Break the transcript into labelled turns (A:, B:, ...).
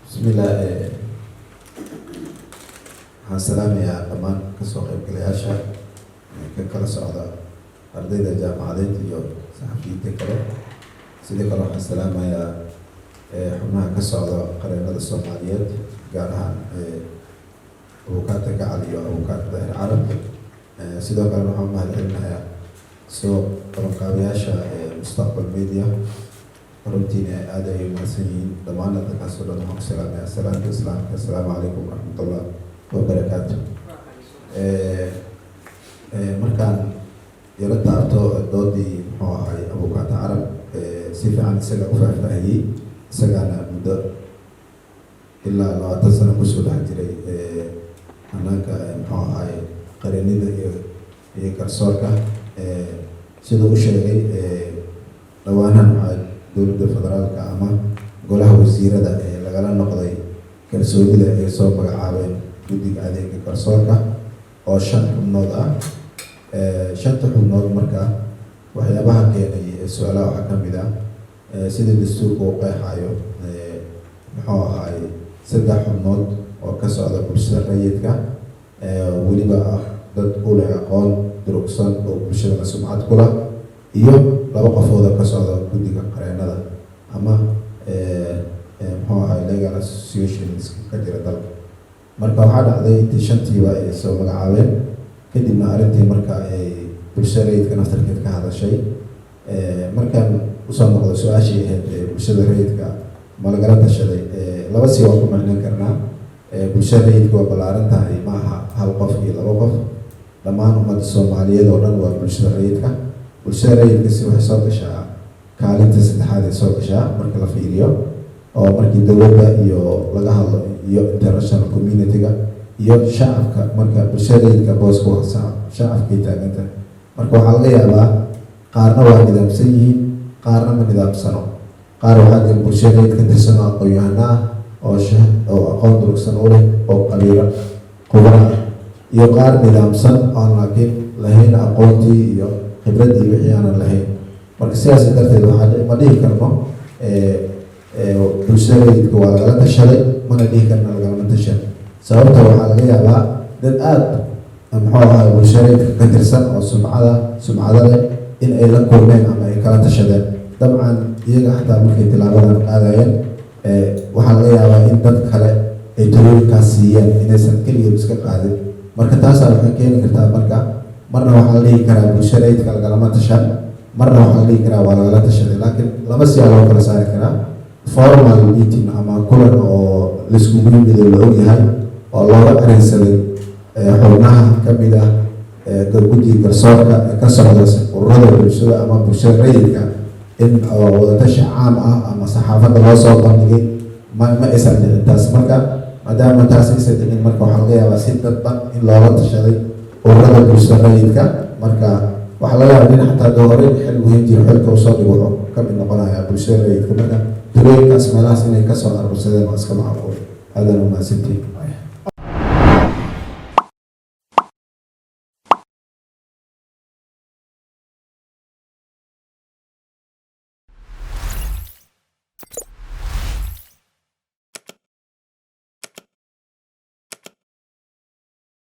A: Bismillah, waxaan salaamayaa dhammaan kasoo qaybgalayaasha ka kala socda ardayda jaamacadeed iyo saxafiyiinta kale. Sidoo kale waxaan salaamayaa xubnaha ka socda qareenada Soomaaliyeed, gaar ahaan abukaata Gacal iyo abukaata Daahir Carab. Sidoo kale waxaan u mahad celinayaa soo qabanqaabayaasha Mustaqbal Media. Runtiina aad ay umahadsan yihiin. Dhammaan dadkaas oo dhan waxaan ku salaamayaa salaamta Islaamka: assalaamu calaykum waraxmatullah wabarakaatu. Markaan yaro taabto doodii, muxuu ahay, abukaata Carab si fiican isaga u faahfaahiyey, isagaana muddo ilaa 20 sano kusoo dhex jiray hanaanka, muxuu ahay, qarinida iyo garsoorka. Siduu u sheegay, dhawaanahan waxaa dowladda federaalka ama golaha wasiirada ee lagala noqday kalsoonida ay soo magacaabeen guddiga adeega garsoorka oo shan xubnood ah. Shanta xubnood marka waxyaabaha keenay su-aalaha waxaa ka mid ah sida dastuurka uu qeexayo, muxuu ahaay, saddex xubnood oo ka socda bulshada rayidka, weliba ah dad u leh aqoon durugsan oo bulshadana sumcad ku lah, iyo laba qofood oo ka socda guddiga qareenada ama, muxuu ahay, legal associations ka jira dalka. Marka waxaa dhacday intii shantiiba ay soo magacaabeen, kadibna arrintii marka ay bulshada rayidka naftarkeed ka hadashay. Markaan usoo noqdo su-aashii ahayd bulshada rayidka ma lagala tashaday, laba si waan ku macnan karnaa. Bulshada rayidka waa ballaaran tahay, ma aha hal qof iyo laba qof. Dhammaan ummadda Soomaaliyeed oo dhan waa bulshada rayidka. Bulshada rayidka si waxay soo gashaa kaalinta saddexaad ay soo gashaa marka la fiiriyo, oo markii dowladda iyo laga hadlo iyo international community-ga iyo shacabka. Marka bulshada rayidka booska waa shacabkay taagan tahay. Marka waxaa laga yaabaa qaarna waa nidaamsan yihiin, qaarna ma nidaamsano. Qaar waxaa jira bulshada rayid ka tirsan oo aqoon-yahano ah oo aqoon durugsan u leh oo qabiiro khubra ah, iyo qaar nidaamsan oon laakiin lahayn aqoontii iyo khibraddii wixii aanan lahayn. Marka sidaas darteed waxaa ma dhihi karno bulshada rayidka waa lagala tashaday, mana dhihi karno lagalama tashan. Sababta waxaa laga yaabaa dad aada, muxuu ahaa, bulshada rayidka ka tirsan oo sumcada leh in ay la kulmeen ama ay kala tashadeen. Dabcan iyaga xataa markay tilaabadan qaadayeen, waxaa laga yaabaa in dad kale ay talooyinkaas siiyeen, inaysan keligeed iska qaadin. Marka taasaa waxay keeni kartaa, marka marna waxaa la dhihi karaa bulshada rayidka lagalama tashan, marna waxaa la dhihi karaa waa lagala tashaday. Laakiin laba siyaa loo kala saari karaa: formal meeting ama kulan oo laiskugu yimid oo la ogyahay oo looga arrinsaday xubnaha ka mid ah guddiga garsoorka ee ka socda ururada bulshada ama bulshada rayidka, in wadatashi caam ah ama saxaafadda loo soo bandhigay, ma aysan dhicin taas. Marka maadaama taas aysan dhicin, marka waxaa laga yaabaa si dadban in loola tashaday ururada bulshada rayidka. Marka waxaa laga yaabaa nin xataa doo horey xil weyn jiro xilka usoo dhigo, wuxuu ka mid noqonayaa bulshada rayidka. Marka talooyinkaas meelahaas inay kasoo aruursadeen waa iska macquul. Aadaan umahadsantihin.